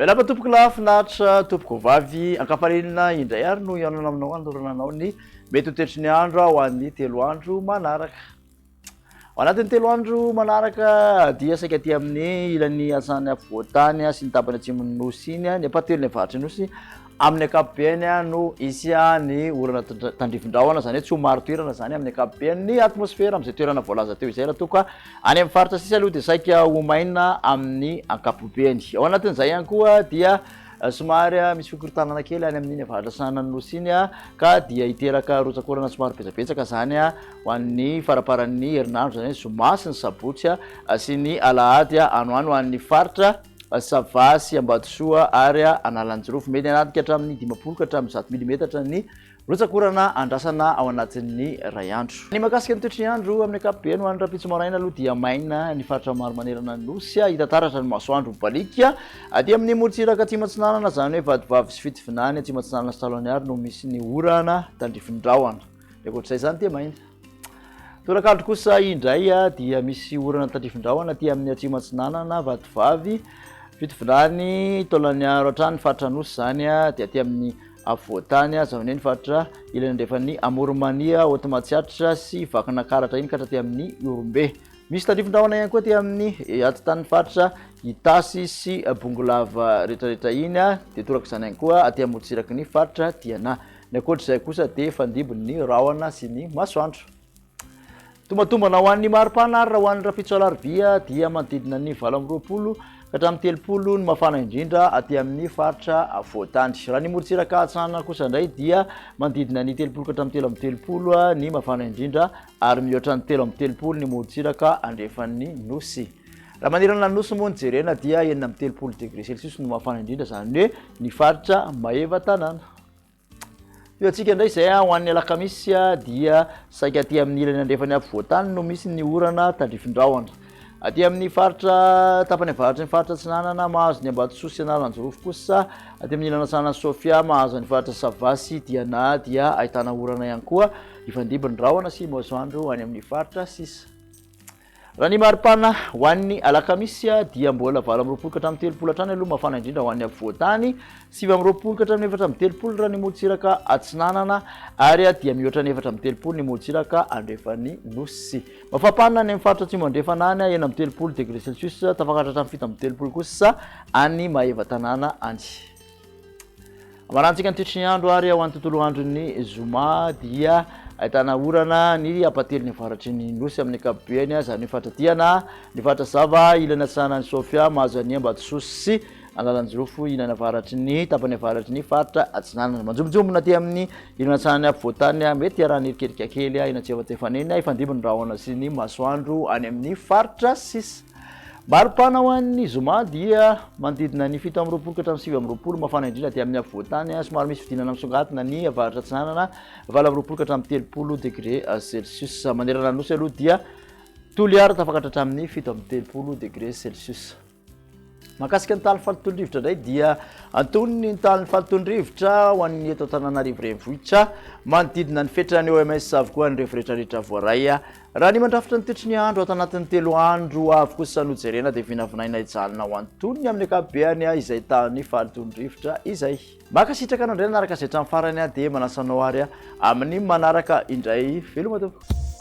Miarahaba tompoko lahy finaritra tompoko vavy ankafarinina indray ary no hihaonana aminao hanolorana anao ny mety ho toetry ny andro ho an'ny telo andro manaraka. Ao anatin'ny telo andro manaraka dia saika aty amin'ny ilany atsinanan'ny afovoan-tany sy ny tapany atsimon'ny nosy iny, ny ampahatelony avaratry ny nosy amin'ny ankapobeny no hisy ny orana tandrifin-drahona, izany hoe tsy ho marin-toerana izany amin'ny ankapobeny ny atmosfera amin'izay toerana voalaza teo izay raha toa ka any amin'ny faritra sisa aloha dia saika ho maina amin'ny ankapobeny. Ao anatin'izay ihany koa dia somary misy fikorontanana kely any amin'iny avaratra atsinanan'ny nosy iny ka dia hiteraka rotsak'orana somary betsabetsaka izany ho an'ny faramparan'ny herinandro, izany hoe zoma sy ny sabotsy sy ny alahady any ho any ho an'ny faritra Sava sy Ambatosoa ary Analanjirofo. Mety hananika hatramin'ny 50 ka hatramin'ny 100 milimetatra ny Rotsak'orana andrasana ao anatin'ny iray andro. Ny mahakasika ny toetry ny andro amin'ny ankapobeny ho an'ny rahampitso maraina aloha dia maina ny faritra maro manerana ny Nosy, hita taratra ny masoandro mibaliaka aty amin'ny morontsiraka atsimo atsinanana, izany hoe Vatovavy sy Fitovinany, Atsimo Atsinanana sy Taloaniary no misy ny orana tandrifin-drahona. Ny ankoatr'izay izany dia maina. Tolakandro kosa indray dia misy orana tandrifin-drahona aty amin'ny atsimo atsinanana, Vatovavy, Fitovinany, Taolaniaro hatrany faritra Anosy izany dia aty amin'ny afovoan-tany, izany hoe ny faritra ilany andrefan'ny Amoron'i Mania, Haute Matsiatra sy Vakinakaratra iny ka hatraty amin'ny Ihorombe. Misy tandrifin-drahona ihany koa aty amin'ny atitan'ny faritra Itasy sy Bongolava rehetrarehetra iny, dia torak'izany ihany koa aty amorontsiraky ny faritra Diana. Ny ankoatr'izay kosa dia fandibin'ny rahona sy ny masoandro. Tombatombana ho an'ny maripana ary raha ho an'ny rahampitso alarobia dia manodidina ny 28 ka hatramin'ny 30 ny mafana indrindra aty amin'ny faritra afovoan-tany. Raha ny morontsiraka atsinanana kosa indray dia manodidina ny 30 ka hatramin'ny 33 ny mafana indrindra ary mihoatra ny 33 ny morontsiraka andrefan'ny nosy. Raha manerana ny nosy moa ny jerena dia 36 degré celsius no mafana indrindra izany hoe ny faritra Maevatanàna. Eo antsika indray izay ho an'ny alakamisy dia saika aty amin'ny ilany andrefan'ny afovoan-tany no misy ny orana tandrifin-drahona. Aty amin'ny faritra tapany avaratry ny faritra atsinanana mahazo ny Ambatosoa sy Analanjirofo kosa, aty amin'ny ilany atsinanan'i Sofia mahazo ny faritra Sava sy Diana dia ahitana orana ihany koa, hifandimby ny rahona sy masoandro any amin'ny faritra sisa. Raha ny maripana ho an'ny alakamisy dia mbola 28 ka hatramin'ny 30 hatrany aloha mafana indrindra ho an'ny afovoan-tany, 29 ka hatramin'ny 34 raha ny morontsiraka atsinanana ary dia mihoatra ny 34 ny morontsiraka andrefan'ny nosy. Mafampana any amin'ny faritra atsimo andrefana any 36 degré celsius, tafakatra hatramin'ny 37 kosa any Maevatanàna any. Amarantsika ny toetry ny andro ary ao an'ny tontolo andron'ny zoma dia ahitana orana ny ampatelony avaratry ny nosy amin'ny ankapobeny, izany hoe faritra Diana, ny faritra Sava, ilany atsinanan'i Sofia, mahazo an'i Ambatosoa sy Analanjirofo, ilany avaratry ny tapany avaratry ny faritra atsinanana. Manjombonjombona aty amin'ny ilany atsinanan'ny afovoan-tany, mety hiarahan'ny erikerika kely eny Antsiafatsefana eny, hifandimby ny rahona sy ny masoandro any amin'ny faritra sisa. Maripana ho an'ny zoma dia manodidina ny 27 ka hatramin'ny 29, mafana indrindra aty amin'ny afovoan-tany, somary misy fidinana misongadina ny avaratra atsinanana, 28 ka hatramin'ny 30 degré celsius. Manerana ny nosy aloha dia Toliara tafakatra hatramin'ny 37 degré celsius. Mahakasika ny tahan'ny fahalotoan'ny rivotra indray dia antonony ny tahan'ny fahalotoan'ny rivotra ho an'ny eto Antananarivo renivohitra, manodidina ny fetran'ny OMS avokoa ny rehetra rehetra voaray. Raha ny mandrafitra ny toetry ny andro ato anatin'ny telo andro avy kosa no jerena dia vinavinaina hijanona ho antonony amin'ny ankapobeny izay tahan'ny fahalotoan'ny rivotra izay. Mankasitraka anao indray nanaraka izay hatramin'ny farany dia manasa anao ary amin'ny manaraka indray. Veloma tompoko.